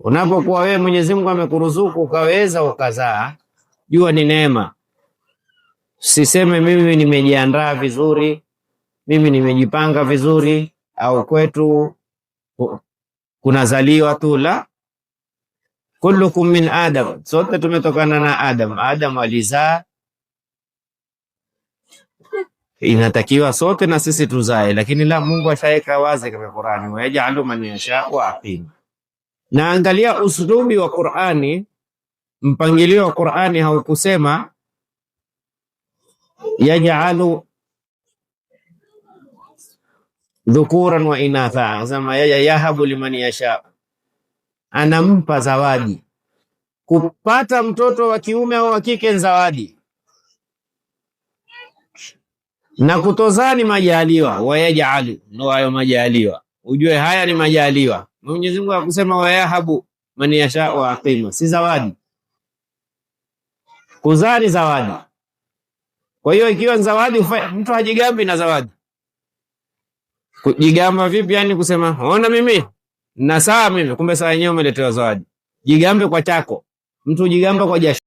Unapokuwa wewe Mwenyezi Mungu amekuruzuku ukaweza ukazaa, jua ni neema. Siseme mimi nimejiandaa vizuri, mimi nimejipanga vizuri, au kwetu kunazaliwa tu. La, kullukum min Adam, sote tumetokana na Adam. Adam alizaa, inatakiwa sote na sisi tuzae, lakini la, Mungu ashaweka wazi katika Qur'ani, wayajalu man yashau aqim. Na angalia uslubi wa Qur'ani, mpangilio wa Qur'ani haukusema yajalu dhukuran wa inatha, anasema yahabu liman yasha, anampa zawadi. Kupata mtoto wa kiume au wa kike ni zawadi, na kutozaa ni majaliwa. Wayajalu ndo hayo majaliwa, ujue haya ni majaliwa. Mwenyezi Mungu akusema wayahabu man yasha wa aqima, si zawadi. Kuzaa ni zawadi. Kwa hiyo ikiwa ni zawadi, mtu hajigambi na zawadi. Kujigamba vipi? Yani kusema ona mimi na saa mimi, kumbe saa yenyewe umeletewa zawadi. Jigambe kwa chako, mtu jigamba kwa jasho.